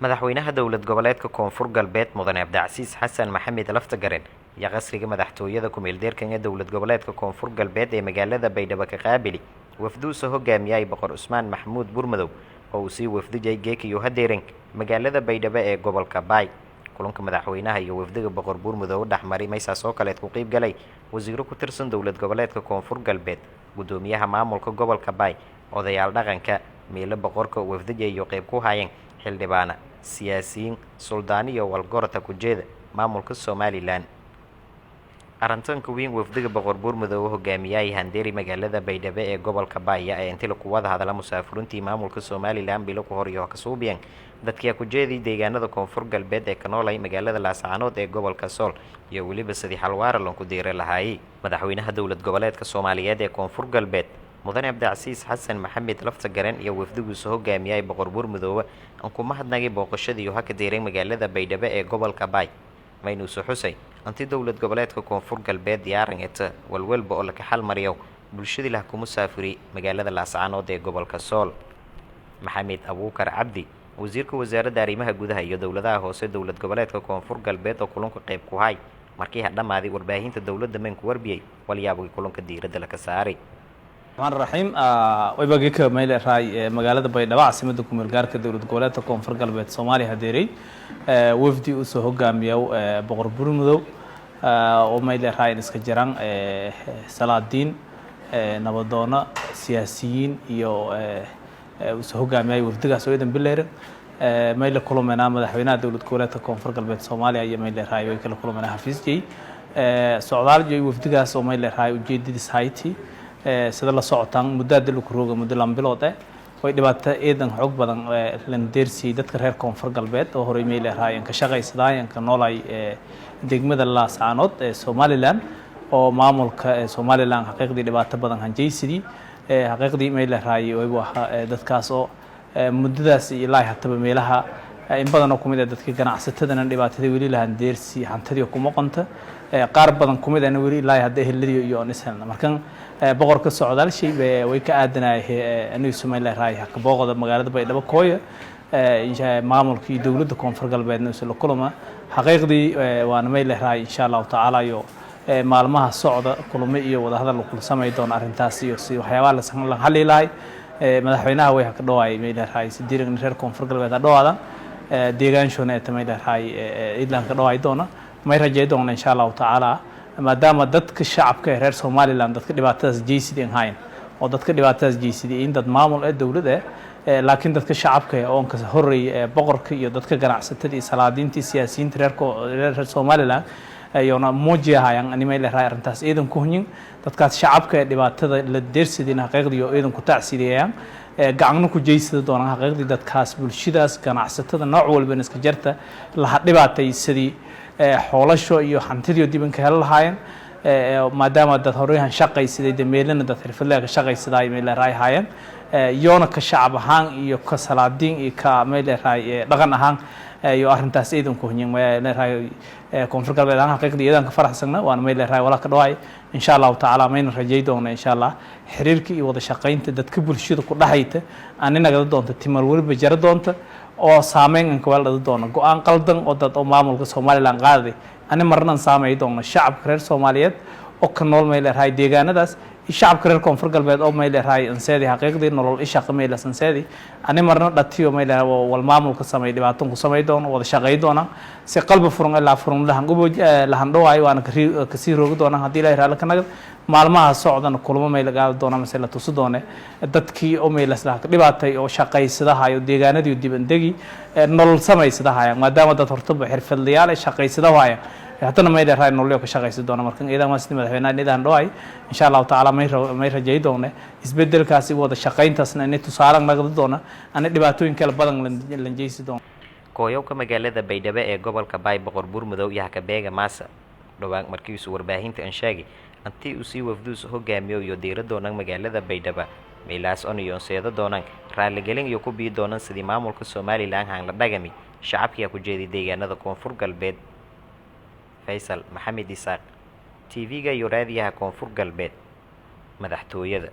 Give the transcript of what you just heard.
Madaxweynaha Dowlad Goboleedka Koonfur Galbeed, Mudane Cabdicasiis Xasan Maxamed Laftagaren, iyo qasriga madaxtooyada ku-meeldeerkan ee Dowlad Goboleedka Koonfur Galbeed ee magaalada Baydhabo ka qaabili wafduusa hogaamiyay Boqor Cusmaan Maxamuud Buurmadow, oo uu sii wafdijay Geekiyo Hadeeren magaalada Baydhabo ee gobolka Baay. Kulanka madaxweynaha iyo wafdiga Boqor Buurmadow dhexmaray maysaas oo kaleed ku qeyb galay wasiiro ku tirsan Dowlad Goboleedka Koonfur Galbeed, guddoomiyaha maamulka gobolka Baay, odayaal dhaqanka meelo boqorka wafdija iyo qeyb ku haayeen, xildhibaana, siyaasiyiin, suldaaniyo walgorota kujeeda maamulka Somalilan. Arrintanka weyn wafdiga Boqor Buurmadoobe hogaamiyay handeri magaalada Baydhabo ee gobolka Baaya ee intii laku wada hadala musaafuriintii maamulka Somalilan bilo ku hor iyo kasuubiyan dadkia kujeedii deegaanada Koonfur Galbeed ee ka noolay magaalada Laascaanood ee gobolka Sool, iyo weliba sidii xalwaara loonku diiri lahaayey. Madaxweynaha Dowlad Goboleedka Soomaaliyeed ee Koonfur Galbeed, Mudane Cabdicasiis Xasan Maxamed Laftagaren, iyo wafdiguusa hogaamiyay Boqor Buurmadoobe aan ku mahadnagay booqashadii haka deeray magaalada Baydhabo ee gobolka Baay. Maynuusu xusay anti Dowlad Goboleedka Koonfur Galbeed diyaaran eta walwalba oo laka xal mariyo bulshadii lah ku musaafiri magaalada Laascaanood ee gobolka Sool. Maxamed Abuukar Cabdi, wasiirka Wasaaradda Arrimaha Gudaha iyo Dowladaha Hoose Dowlad Goboleedka Koonfur Galbeed, oo kulanka qayb ku hay, markii ha dhammaaday warbaahinta dowladda meenku warbiyey walyaabogii kulanka diiradda laka saaray. Raxmaan raxiim. Waybagika mayleerahay magaalada Baydhabo, caasimada kumeel gaarka Dowlad Goboleedka Koonfur Galbeed Soomaaliya, hadeeray wafdi usoo hogaamiya Boqor Buurmadow, oo mayleerahay iska jiraan salaadiin, nabadoono, siyaasiyiin iyo usoo hogaamiyay. Wafdigaas oo idan bileyran may la kulamenaa madaxweynaha Dowlad Goboleedka Koonfur Galbeed Soomaaliya iyo mayleerahay way kala kulamenaa xafiisjay. Socdaal iyo wafdigaas oo mayleerahay ujeedadiis hayti, sida la socotaan, muddo hadda laku rooga muddo 2 bilood way dhibaato eedan xoog badan lan deersiyey dadka reer Koonfur Galbeed oo horey mayleerahay ka shaqaysadaayan ka noolay degmada Laascaanood ee Somalilan, oo maamulka Somalilan xaqiiqdii dhibaato badan hanjaysidii. Xaqiiqdii mayleerahay waybu ahaa dadkaas oo muddadaas ilaa hataba meelaha in badan oo kumid ah dadka ganacsatadana dhibaatada weli lahan deersi, hantadii kuma qonta, qaar badan kumid ahna weli ilaa hadda eheladiyo iyo on ishelna. Markan boqorka socdaalshay way ka aadanay anigu Somaliland booqda magaalada Baydhabo kooya, maamulka iyo dowladda Koonfur Galbeedna isla kulama. Xaqiiqdii waana mayleerahay insha Allahu tacaala iyo maalmaha socda kulamo iyo wadahadal kula samay doona arrintaas iyo si waxyaabaha la xalli lahay. Madaxweynaha way ka dhawaay mayleerahay si diiran reer Koonfur Galbeed ha dhawaadaan deegaanshona ee mayleerahay idlan ka dhawaay doona. May rajay doona insha Allahu tacaala, maadaama dadka shacabka ee reer Somaliland dadka dhibaatadaas jeysidin hayn, oo dadka dhibaatadaas jeysiday in dad maamul ee dowlad eh, laakiin dadka shacabka ee oonka horreeyay ee boqorka iyo dadka ganacsatada iyo salaadiinta iyo siyaasiyiinta reer Somaliland iyona muujiyahayaan animay leerahay arrintaas ciidan ku hunyin. Dadkaas shacabka ee dhibaatada la deersadin xaqiiqdii oo ciidan ku tacsideeyaan, gacano ku jeysada doonaan. Xaqiiqdii dadkaas bulshadaas ganacsatada nooc walbana iska jarta laha dhibaataysadii xoolasho iyo hantidii dibanka helo lahaayeen, maadaama dad horyahan shaqaysaday de meelana dad xirfadle ka shaqaysaday may leerahay haayeen, yoona ka shacab ahaan iyo ka salaadiin iyo ka may leerahay dhaqan ahaan iyo arrintaas ciidan ku hunyin. May leerahay Koonfur Galbeed ahaan xaqiiqdii iyadan ka faraxsana, waana may leerahay walaa ka dhawaay. Insha Allahu tacaala mayna rajay doona insha Allah xiriirka iyo wada shaqaynta dadka bulshada ku dhaxayta ani nagada doonta timar weliba jara doonta oo saameyn an kawala dhada doona. Go-aan qaldan oo dad oo maamulka Somaliland qaaday ani marnan saameey doona shacabka reer Soomaaliyeed oo ka nool may leerahay deegaanadaas iyo shacabka reer Koonfur Galbeed oo may leerahay anseedi xaqiiqdii nolol ishaqa maylas anseedi ani marna dhatiyo may leerahay wal maamulka sameey dhibaatan ku sameey doono. Wada shaqay doona si qalbi furan ilaa furan lahan ubo lahan dhawaay, waana kasii roogi doona haddii Ilaahay raali ka nagad. Maalmaha socdana kulamo may la qaadi doona mase la tusi doone dadkii oo maylas laha dhibaatay oo shaqaysadahayo deegaanadii dibandegi nolol samaysadahayan, maadaama dad hortaba xirfadlayaal ay shaqaysadahayaan, haddana may leerahay nololyo ka shaqaysan doona. Markan iidan waa sidii madaxweynaha nidan dhawaay. Insha Allahu tacaala may rajay doone isbedelkaasi wada shaqayntaasna inay tusaale nagda doona ani dhibaatooyin kale badan lanjeysi doona. Kooyowka magaalada Baydhabo ee gobolka Baay Boqor Buurmadow iyo Hakabeega Maasa dhowaan markiisu warbaahinta an sheegay antii uu sii wafduus hogaamiyo iyo diira doonaan magaalada Baydhaba, meelaas on iyo seedo doonaan raaligelin iyo ku bii doonaan sidii maamulka Somalilan haan la dhagami shacabkiyaa ku jeeday deegaanada Koonfur Galbeed. Faysal Maxamed Isaaq, TV-ga iyo raadiyaha Koonfur Galbeed, madaxtooyada.